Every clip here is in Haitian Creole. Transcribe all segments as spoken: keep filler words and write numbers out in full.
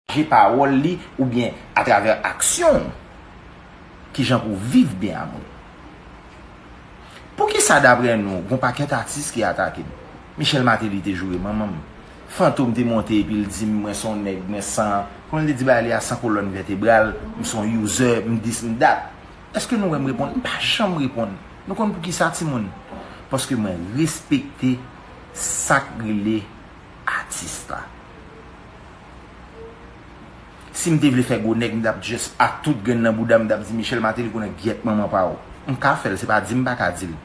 pataje pawòl li oubyen atravè aksyon w, kijan pou w viv byen a moun. Poukisa, daprè nou, gon pakèt atis ki atake m? Michel Martelly te joure manman m. Fantom te monte epi l di m, mwen se yon nèg, mwen san, kòman l te di bagay li a, san kolòn vètebral, m se yon user, m dis, m dat. Èske nou wè m reponn? M pa janm reponn. Nou konn poukisa, timoun? Paske mwen respekte sa k rele atis la. Si m te vle fè gwo nèg, m t ap just ak tout grenn nan bouda m, m t ap di, Michel Martelly, konnen gyèt manman pa w. M ka fè l, se pa di m pa ka di l.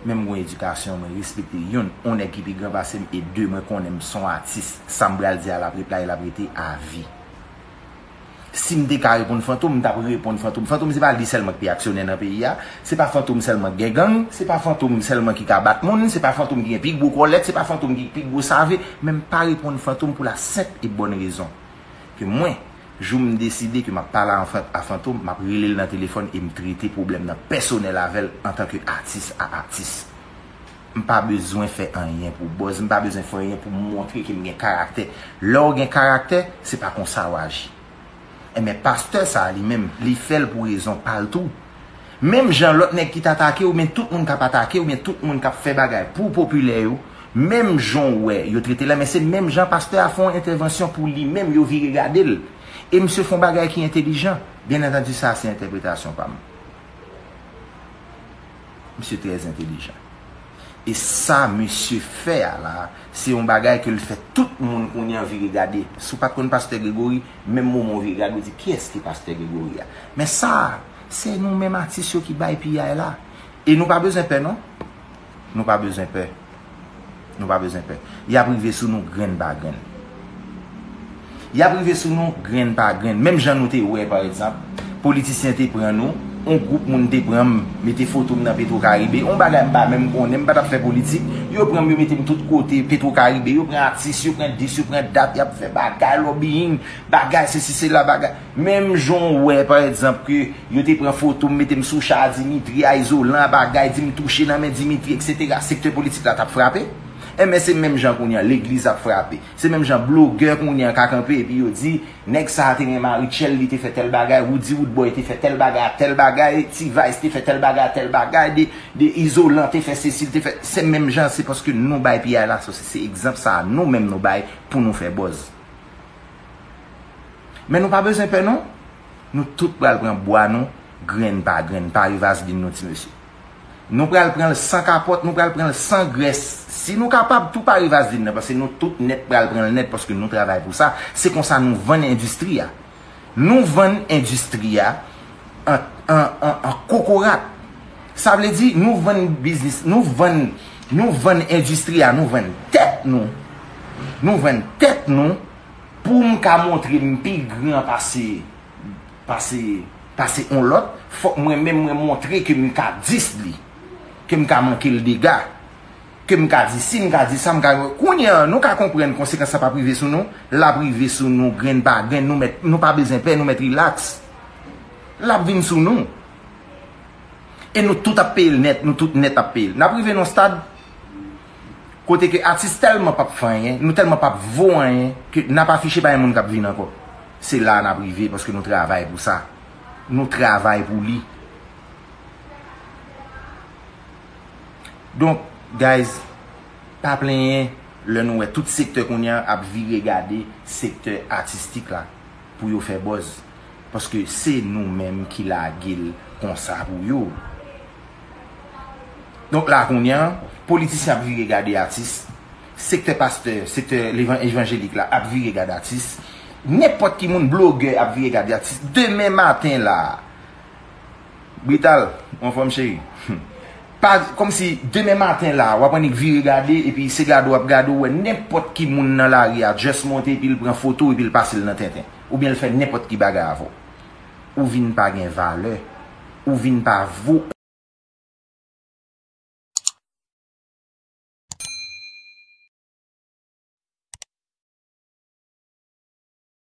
Men m gon edikasyon, mwen respekte youn, yon nèg ki pi gran pase m, e de, mwen konnen m se yon atis. Sa m pral di a l ap replay, l ap rete avi. Si m te ka reponn Fantom, m t ap reponn Fantom. Fantom, se pa li sèlman ki pi aksyonè nan peyi a, se pa Fantom sèlman ki gen gang, se pa Fantom sèlman ki ka bat moun, se pa Fantom ki gen pi gwo kòlèt, se pa Fantom ki pi gwo save, men m pa reponn Fantom pou la senp e bòn rezon ke mwen, jou m deside ke m ap pale a Fan-, a Fantom, m ap rele l nan telefòn e m trete pwoblèm nan pèsonèl avè l antanke atis a atis. M pa bezwen fè anyen pou buzz, m pa bezwen fè anyen pou m montre ke m gen karaktè. Lè w gen karaktè, se pa konsa w aji. Enben, pastè sa a li menm, li fè l pou rezon pa l tou. Menm jan lòt nèg ki t atake w, men tout moun k ap atake w, men tout moun k ap fè bagay pou w popilè yo, menm jan w wè yo trete l, men se menm jan pastè a fè yon entèvansyon pou li menm, yo vire gade l. E misye fè yon bagay ki entelijan. Byen antandi, sa a se entèpretasyon pa m. Misye trè entelijan. E sa misye fè a la, se yon bagay ke l fè tout moun kounye a vire gade. Si w pa t konn pastè Gregory, menm moman w vire gade, w di, "Kiyès ki pastè Gregory a?" Men sa, se nou menm atis yo ki bay piyay la. E nou pa bezwen pè, non. Nou pa bezwen pè. Nou pa bezwen pè. Y ap rive sou nou grenn pa grenn. Y ap rive sou nou grenn pa grenn. Menm jan nou te wè, pa egzanp, politisyen te pran nou, yon gwoup moun te pran m, mete foto m nan Petro Caribe, yon bagay m pa menm konnen, m pa t ap fè politik, yo pran m, yo mete m tout kote, Petro Caribe, yo pran atis, yo pran dis, yo pran dat, y ap fè bagay, lobbying, bagay, sesi, sela, bagay. Menm jan w wè, pa egzanp, ke yo te pran foto m, mete m sou cha a Dimitri, a izolan, a bagay, di m touche nan men Dimitri, etsetera, sektè politik la t ap frape. Enben, se menm jan kounye a, legliz ap frape. Se menm jan blogè kounye a ka kanpe epi yo di, nèg sa a te renmen Maritchèl, li te fè tèl bagay, Roody Roodboy te fè tèl bagay, tèl bagay, T-Vice te fè tèl bagay, tèl bagay, de, de Izolan te fè sesi, l te fè. Se menm jan, se paske nou bay piyay la, se, se egzanp sa a nou menm nou bay pou nou fè buzz. Men nou pa bezwen pè non. Nou tout pral pran bwa nou, grenn pa grenn, pare vazlin nou, ti mesye. Nou pral pran l san kapòt, nou pral pran l san grès. Si nou kapab, tou pare vazlin nan, paske nou tout nèt pral pran l nèt, paske nou travay pou sa. Se konsa nou vann endistri a. Nou vann endistri a an, an, an, an kokorat. Sa vle di, nou vann biznis, nou vann, nou vann endistri a, nou vann tèt nou. Nou vann tèt nou pou m ka montre m pi gran pase, pase, pase on lòt. Fòk mwen menm mwen montre ke m ka dis li, ke m ka manke l dega, ke m ka di si, m ka di sa, m ka. Kounye a, nou ka konprann konsekans sa p ap rive sou nou, l ap rive sou nou grenn pa grenn, nou mèt, nou pa bezwen pè, nou mèt rilaks. L ap vin sou nou. E nou tout ap peye l nèt, nou tout nèt ap peye l. N ap rive nan yon stad kote ke atis tèlman p ap fè anyen, nou tèlman p ap vo anyen, ke n ap afiche pa gen moun k ap vin ankò. Se la n ap rive, paske nou travay pou sa. Nou travay pou li. Donk, guys, pa plenyen lè nou wè tout sektè kounye a ap vire gade sektè atistik la pou yo fè buzz. Paske se nou menm ki lage l konsa pou yo. Donk la kounye a, politisyen ap vire gade atis, sektè pastè, sektè levan-, evanjelik la ap vire gade atis, nenpòt ki moun, blogè ap vire gade atis. Demen maten la, Brital, ou anfòm cheri? Pa, kòmsi demen maten la, w ap annik vire gade, epi se gade w ap gade, ou wè nenpòt ki moun nan lari a, just monte, epi l pran foto, epi l pase l nan tenten. Oubyen l fè nenpòt ki bagay avè w. Ou vin pa gen valè. Ou vin pa vo